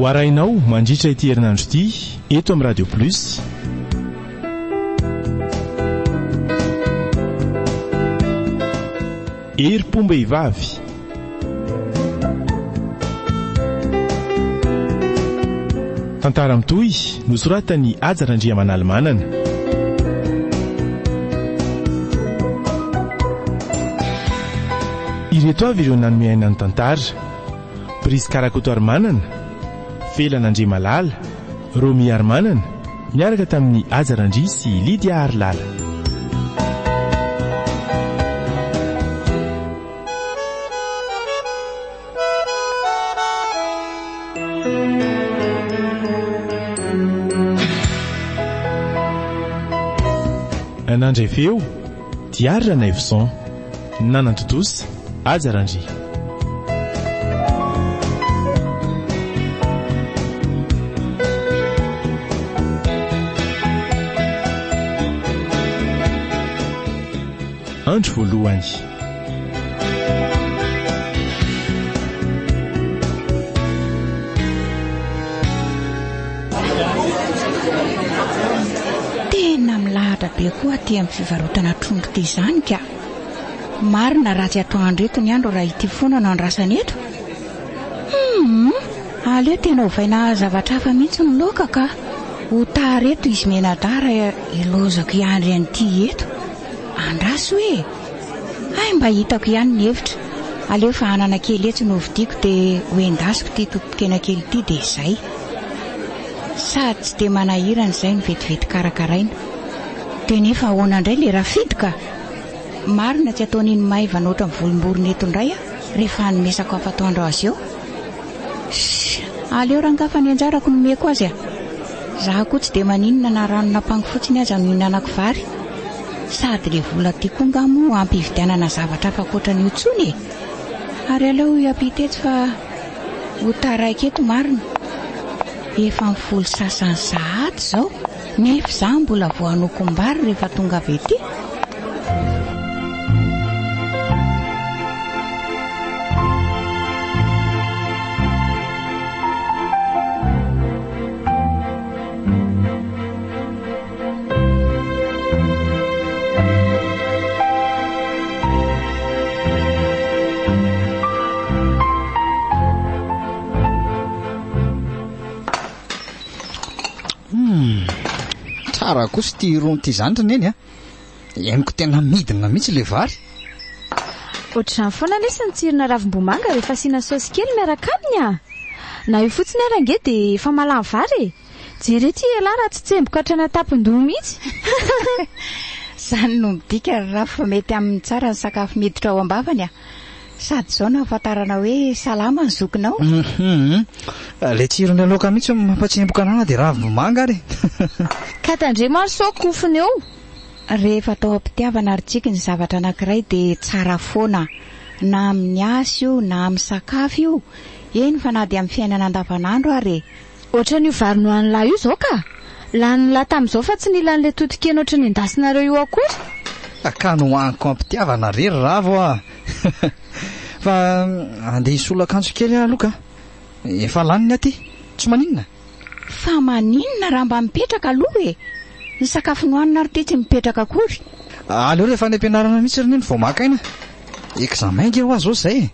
Ho arahinao mandritra ity herinandro ity eto amin'ny Radio Plus. Herim-pom-behivavy. Tantara mitohy nosoratan'i Haja Randriamanalimanana. Ireto avy ireo nanome aina ny tantara. Prisca Rakotoarimanana, Felana Andriamalala, Romy Harimanana, niaraka tamin'i Haja Randria sy Lydia Harilala. Nandray feo, Diary Ranaivoson. Nanatontosa, Haja Randria. Andro voalohany. Tena milahatra be koa aty amin'ny fivarotana trondro ity izany ka! Marina raha tsy atoandro eto ny andro raha ity foana no andrasana eto. Humm! Aleo tena ovaina zavatra hafa mihitsy ny laoka ka! Ho tara eto izy mianadahy raha ilaozako hiandry an'ity eto. Andraso e! Hay mba hitako ihany ny hevitra. Aleo fa anana kely etsy no hovidiako dia hoendasiko ity totokena kely ity dia izay. Sady tsy dia manahirana izay no vetivety karakaraina. Dia nefa ahoana indray ilay Rafidy ka? Marina tsy ataon'iny maivana ohatran'ny volomborona eto indray aho rehefa hanome sakafo atoandro azy eo. Ssy, aleo rangahy fa ny anjarako no omeko azy a! Za koa tsy dia maninona na ranon'ampango fotsiny aza no ihinanako vary. Sady le vola ty koa nga moa ampy hividianana zavatra hafa ankoatran'io intsony e! Ary aleo hiampita etsy fa ho taraiky eto marina. Efa ny folo sasany sahady izao nefa za mbola vao hanokom-bary rehefa tonga avy ety. Hum, tsara kosa ity rony ity izany ry Neny a. Henoko tena midina mihitsy ilay vary. Ohatr'izany foana lesy ny tsirona ravimbomanga rehefa asiana saosy kely miaraka aminy a! Na io fotsiny ary ange dia efa mahalany vary e! Jereo ity elah raha tsy tsemboka hatrany an-tampon-doha mihitsy. Izany no midika ry Rafy fa mety aminy tsara ny sakafo miditra ao am-bavany a! Sady izao no ahafantarana hoe salama ny zokinao. Hum, ilay tsiron'ilay laoka mihitsy no mampatsemboka anah na dia ravimbomanga ary e! Ka tandremo ary sao kofona eo. Rehefa atao am-pitiavana ary tsiky ny zavatra anankiray dia tsara foana, na amin'ny asa io na amin'ny sakafo io, eny fa na dia amin'ny fiainana andavanandro ary e! Ohatran'io vary nohanin'lah io izao ka! Lanin'lah tamin'izao fa tsy nila an'ilay totokena ohatran'ny endasinareo io akory. Ka nohaniko am-pitiavana re ry Ravo a! Fa andeha hisolo akanjo kely aho aloha ka! Efa lany ny aty, tsy maninona? Fa maninona raha mba mipetraka aloha e! Ny sakafo nohanina ary ity tsy mipetraka akory. Aleo rehefa any am-pianarana mihitsy ry Neny vao maka aina. Examen nge hoa zao izay e!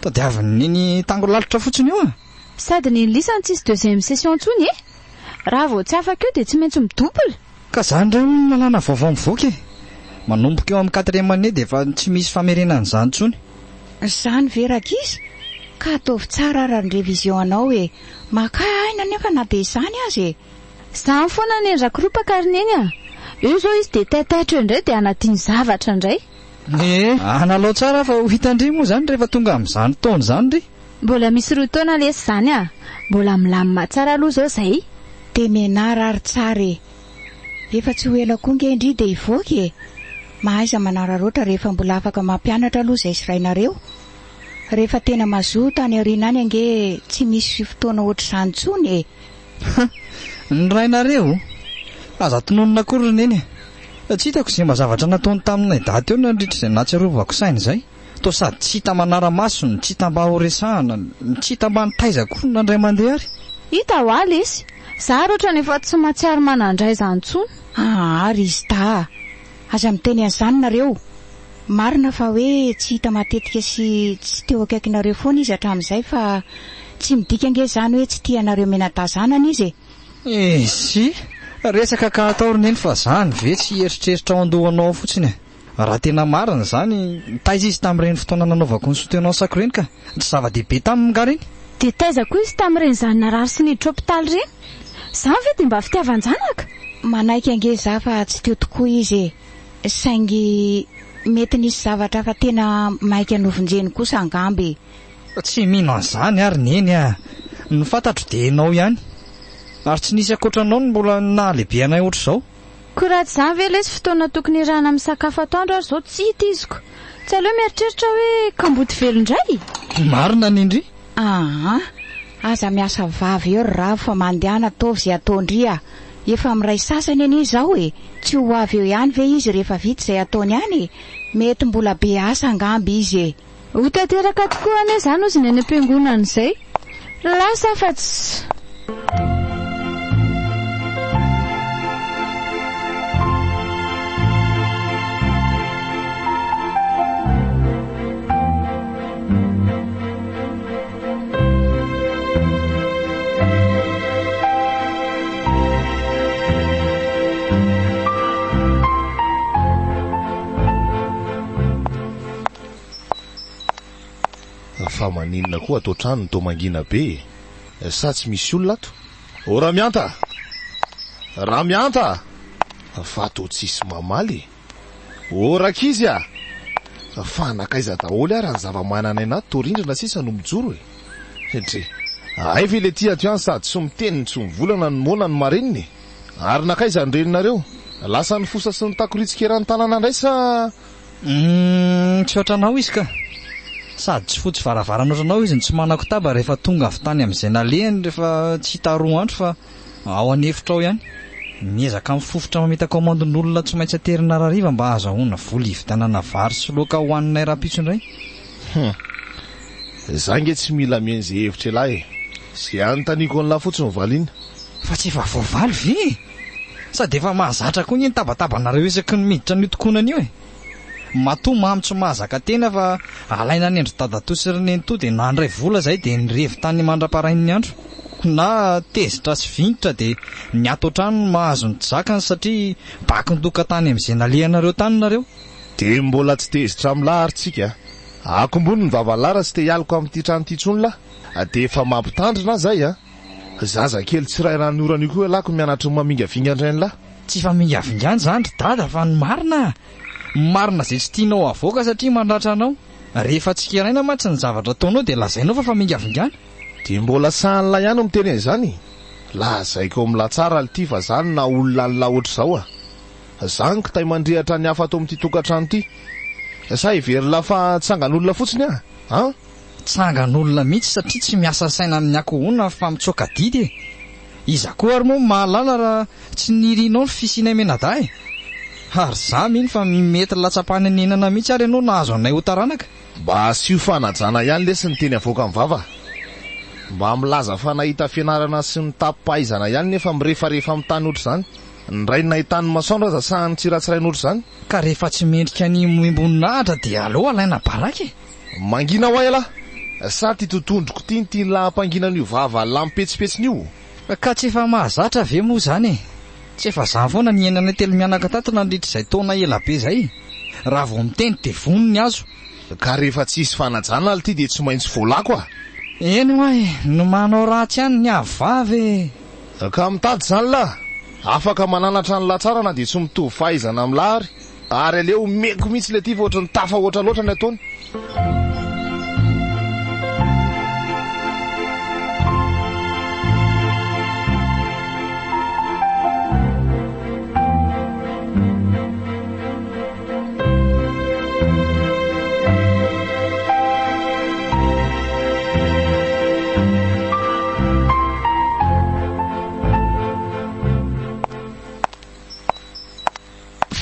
Tadiavin'i Neny tango lalitra fotsiny eo a! Sady Neny lisany tsisy deuxième session intsony e! Raha vao tsy afaka eo dia tsy maintsy mi-double. Ka zany indray hono ny lalàna vaovao mivoaka e! Manomboka eo amin'ny quatrième année dia efa tsy misy famerenana an'izany intsony. Izany ve rankizy? Ka ataovy tsara ara ny révision anao e! Makà aina anefa na dia izany aza e! Zany foana Neny rakoropaka ry Neny a! Eo izao izy dia taitaitra eo indray dia hanadino zavatra indray. Ee, analao tsara fa ho hitan-dry moa izany rehefa tonga amin'izany taona izany ry. Mbola misy roa taona lesy izany a! Mbola milamina tsara aloha izao izay. Dia mianara ary tsara e! Efa tsy ho ela koa nge ndry dia hivoaka e! Mahaiza manararaotra rehefa mbola afaka mampianatra aloha izay sy rainareo. Rehefa tena mazoto any aoriana any ange tsy misy fotoana ohatr'izany intsony e! Ha! Ny rainareo? Aza tononina akory ry Neny e! Tsy hitako izay mba zavatra nataony taminay dahy teo nandritra izay nahatsiarovako saina izay. Toa sady tsy hita manara-maso no tsy hita mba horesahana, no tsy hita mba nitaiza akory na indray mandeha ary. Hita hoa lesy, za ary otrany efa tsy mahatsiaro manandray izany intsony. Aa ry Zta a! Aza miteny an'izany nareo! Marina fa hoe tsy hita matetika sy tsy teo akaikinareo foana izy hatramin'izay fa tsy midika ange izany hoe tsy tia anareo mianadahy zanany izy e! Eisy! Resaka ka atao ry neny fa zany ve tsy eritreritra ao an-dohanao ao fotsiny e! Raha tena marina izany, taiza izy tamin'ireny fotoana nanaovako ny soutenance-ko ireny ka? Tsy zava-dehibe taminy nga ireny? Dia taiza koa izy tamin'ireny zany narary sy niditra hopitaly ireny? Izany ve dia mba fitiavan-janaka? Manaiky ange za fa tsy teo tokoa izy e! Saingy mety nisy zavatra hafa tena maika novonjeny kosa angamba e! Tsy mino an'izany aho ry Neny a! Ny fantatro dia ianao ihany. Ary tsy nisy ankoatra anao no mbola nahalehibe anay ohatr'izao. Koa raha tsy izany ve lesy fotoana tokony hiarahana misakafo atoandro ary izao tsy hita iziko. Tsy aleo mieritreritra hoe kamboty velon-dray? Marina ny ndry. Aa! Aza miasa vava eo ry Ravo fa mandehana ataovy izay ataon-dry a! Efa miray sasany anie izao e! Tsy ho avy eo ihany ve izy rehefa vita izay ataony any e! Mety mbola be asa angamba izy e! Ho tanteraka tokoa anie izany hozy ny any am-piangonana izay. Lasa aho fa tsy. Fa maninona koa ato an-trano no toa mangina be e? Sa tsy misy olona ato? Oh Ramianta! Ramianta! Fa toa tsisy mamaly e! Oh rankizy a! Fa nankaiza daholo ary ny zava-manan'aina ato toa rindrina sisa no mijoro e? Dre! Hay ve le ty ato ihany sady tsy miteny no tsy mivolana no moana no marenina e? Ary nankaiza ny reninareo? Lasa nifosa sy nitakoritsika eran'ny tanàna indray sa. Humm tsy ohatranao izy ka! Sady tsy fotsy varavarana ohatranao izy no tsy manakotaba rehefa tonga avy tany amin'izay nalehany rehefa tsy hita roa andro fa ao an'efitra ao ihany. Miezaka mifofotra mamita kaomandin'olona tsy maintsy aterina harariva mba hahazahoana vola hividianana vary sy laoka hohaninay rahampitso indray. Hum. Za nge tsy mila mihaino ze hevitra elah e. Ze anontaniako an'lah fotsiny valiana. Fa tsy efa voavaly ve e? Sady efa mahazatra koa anie ny tabatabanareo isaky ny miditra an'io tokonana io e! Matoa mamy tsy mahazaka tena fa alaina any an-dry dadatoa sy ry nenitoa dia nandray vola izay dia nirevy tany mandra-parain'ny andro. Na tezitra sy vinitra dia ny ato an-trano no mahazo ny tsy zakany satria bakin-doka tany amin'izay nalehanareo tany nareo. Dia mbola tsy tezitra amin'lah ary tsika a! Akombony ny vavan'lah raha tsy te hialoka amin'ity trano ity intsony lah! Dia efa mampitandrina aho izay a! Zaza kely tsy ray ranonorana io koa ialahy ko mianatry ny mamingavinga an-drain'lah. Tsy famingavingana izany ry dada fa ny marina a! Ny marina izay tsy tianao havoaka satria mandratra anao. Rehefa tsikeraina mantsy ny zavatra ataonao dia lazainao fa famingavingana. Dia mbola sahan'lah ihany no miteny an'izany? Lazaiko amin'lah tsara lty fa za no naha olona an'lah ohatr'izao a! Za ny kitay mandrehatra ny hafa ato amin'ity tokantrano ity. Sa heverin'lah fa tsangan'olona fotsiny aho? An? Tsangan'olona mihitsy satria tsy miasa saina amin'ny ankohonana fa mitsoaka adidy e! Iza koa ary moa no mahalala raha tsy nirinao ny fisianay mianadahy e! Ary za mino fa mety latsa-panenenana mihitsy ary ianao nahazo anay ho taranaka. Mba asio fanajana ihany lesy ny teny avoakan'ny vava. Mba milaza fa nahita fianarana sy mitapi-pahaizana ihany nefa mirefarefa amin'ny tany ohatr'izany. Ny rainy nahitany masoandro aza sahany tsiratsiraina ohatr'izany. Ka rehefa tsy mendrika ny homem-boninahitra dia aleo alaina baraka e! Mangina hoa ialahy! Sa ty totondroko ty no tian'lah hampangina an'io vava lampetsipetsiny io? Ka tsy efa mahazatra ve moa izany e? Tsy efa izany foana ny iainanay telo mianaka tato nandritra izay taona ela be izay. Raha vao miteny dia vono ny hazo. Ka rehefa tsisy fanajana lty dia tsy maintsy voalako a! Eny hoa e! Ny manao ratsy ihany ny avy vava e! Ka mitady izany lah! Afaka mananatra an'lah tsara na dia tsy mitovy fahaizana amin'lah ary. Ary aleo omeko mihitsy le ty fa ohatran'ny tafahoatra loatra ny ataony.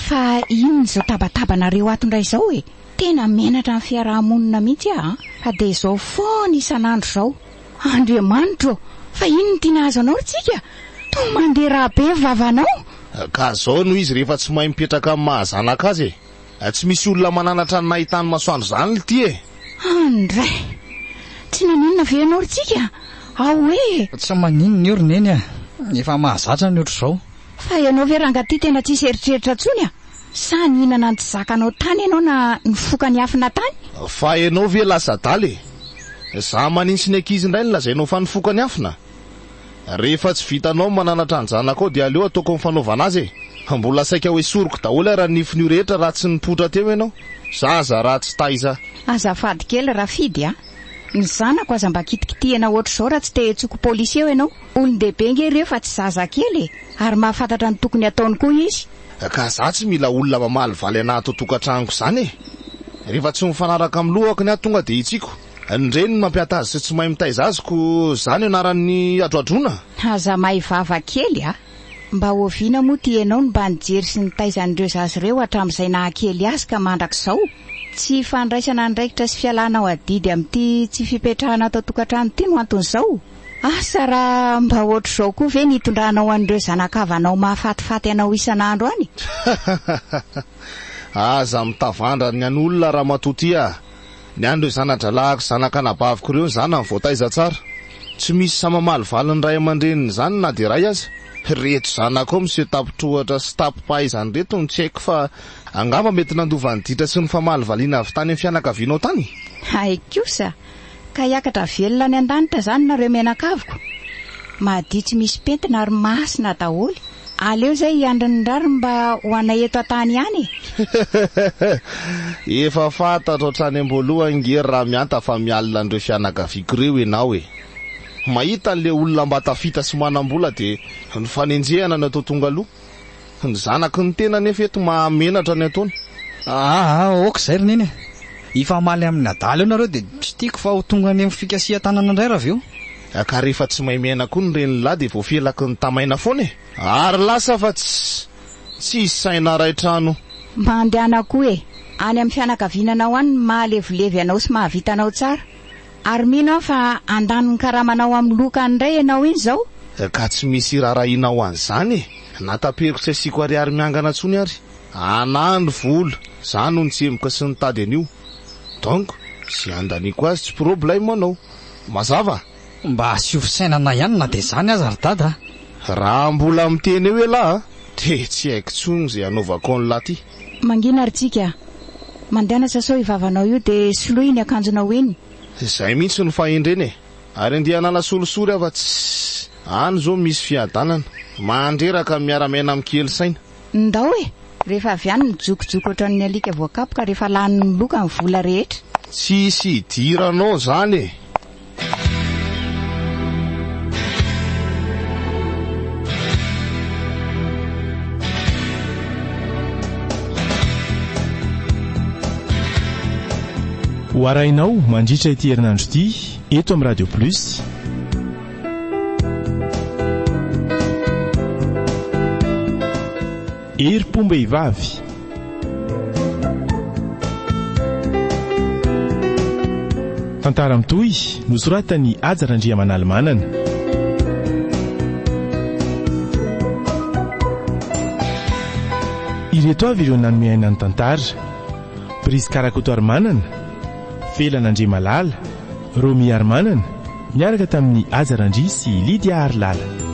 Fa inona izao tabatabanareo ato indray izao e? Tena menatra ny fiaraha-monina mihitsy aho an! Fa dia izao foana isan'andro izao. Andriamanitro ô! Fa inona no tiana hahazo anao ry Tsika? Toa mandeha rà be ny vavanao. Ka zao no izy rehefa tsy mahay mipetraka amin'ny maha zanaka azy e. Tsy misy olona mananatra ny nahitany masoandro izany lty e. Andray! Tsy naninona ve ianao ry Tsika? Ao e! Tsy maninona io ry Neny a! Efa mahazatra ny ohatr'izao. Fa ianao ve rangahy ty tena tsisy eritreritra intsony a? Sa nihinana ny tsy zakanao tany ianao na nifoka ny afina tany? Fa ianao ve lasa adala e? Za manintsy ny ankizy indray no lazainao fa nifoka ny afina? Rehefa tsy vitanao ny mananatra ny zanakao dia aleo ataoko ny fanaovana azy e! Mbola saika ho esoriko daholo ara ny nifin'io rehetra raha tsy nipoitra teo ianao. Zaza ratsy taiza. Azafady kely Rafidy a! Ny zanako aza mba kitikitihana ohatr'izao raha tsy te hetsoko polisy eo ianao. Olon-dehibe ange ireo fa tsy zaza kely e! Ary mahafantatra ny tokony hataony koa izy. Ka za tsy mila olona mamalivaly anah ato an-tokantranoko izany e! Rehefa tsy mifanaraka amin'ny lohako ny ahy tonga dia hitsiko. Ny reniny mampiata azy sy tsy mahay mitaiza azy ko zany anaran'ny adroadroana? Aza mahay vava kely a! Mba oviana moa ty enao no mba nijery sy nitaiza an'ireo zaza ireo hatramin'izay nahakely azy ka mandrak'izao? Tsy fandraisana andraikitra sy fialana ho adidy amin'ity tsy fipetrahana ato an-tokantrano ity no anton'izao? Asa raha mba ohatr'izao koa ve ny hitondranao an'ireo zanakavanao mahafatifaty anao isan'andro any? Aza mitavandra ny an'olona ramatoa ty a! Ny an'ireo zana-dralahiko sy zanak'anabaviko ireo ny zanany voataiza tsara. Tsy misy sahy mamalivaly ny ray aman-dreniny izany na dia iray aza. Ireto zanakao miseho tapitr'ohatra sy tapi-pahaizana ireto no tsy haiko fa angamba mety nandova ny ditra sy ny famalivaliana avy tany amin'ny fianakavianao tany. Hay kosa! Ka hiakatra velona any an-danitra izany nareo mianakaviko? Madio tsy misy pentina ary masina daholo. Aleo izay hiandry ny rariny mba ho anay eto an-tany ihany e! Efa fantatro hatrany am-boalohany nge ry Ramianta fa mialona an'ireo fianakaviako ireo ianao e! Mahita an'ilay olona mba tafita sy manam-bola dia ny fanenjehana no atao tonga aloha. Ny zanaky ny tena anefa eto mahamenatra ny ataony. Aa ok izay ry neny a! Hifamaly amin'ny adala eo nareo dia tsy tiako fa ho tonga any amin'ny fikasihan-tanana indray raha avy eo. Ka rehefa tsy mahay miaina koa ny renilahy dia voafelaky ny tamaina foana e! Ary lasa fa tsy tsisy saina ray trano. Mandehana koa e! Any amin'ny fianakaviananao any ny mahalevilevy anao sy mahavita anao tsara. Ary mino aho fa handany ny karamanao amin'ny loka any indray ianao iny izao. Ka tsy misy iraharahianao an'izany e! Na taperiko tsy asiako ariary miangana intsony ary. Anah ny vola, za no nitsemboka sy nitady an'io. Donc, ze andaniako azy tsy problème anao. Mazava? Mba asio fisainana ihany na dia izany aza ry dada a! Raha mbola miteny eo elah a, dia tsy haiko intsony ze hanaovako an'lah ty. Mangina ry Tsiky a! Mandehana sasao io vavanao io dia soloy iny akanjonao iny. Izay mihitsy no fahendrena e! Ary andeha hanala sorisory aho fa tsy any izao misy fiadanana. Mandreraka ny miara-miaina amin'ny kely saina. Ndao e! Rehefa avy any mijokojoko ohatran'ny alika voakapoka rehefa lanin'ny loka ny vola rehetra. Tsisy idiranao izany e! Ho arahinao mandritra ity herinandro ity eto amin'ny Radio Plus. Herim-pom-behivavy. Tantara mitohy nosoratan'i Haja Randriamanalimanana. Ireto avy ireo nanome aina ny tantara, Prisca Rakotoarimanana, Felana Andriamalala, Romy Harimanana, niaraka tamin'i Haja Randria sy Lydia Harilala.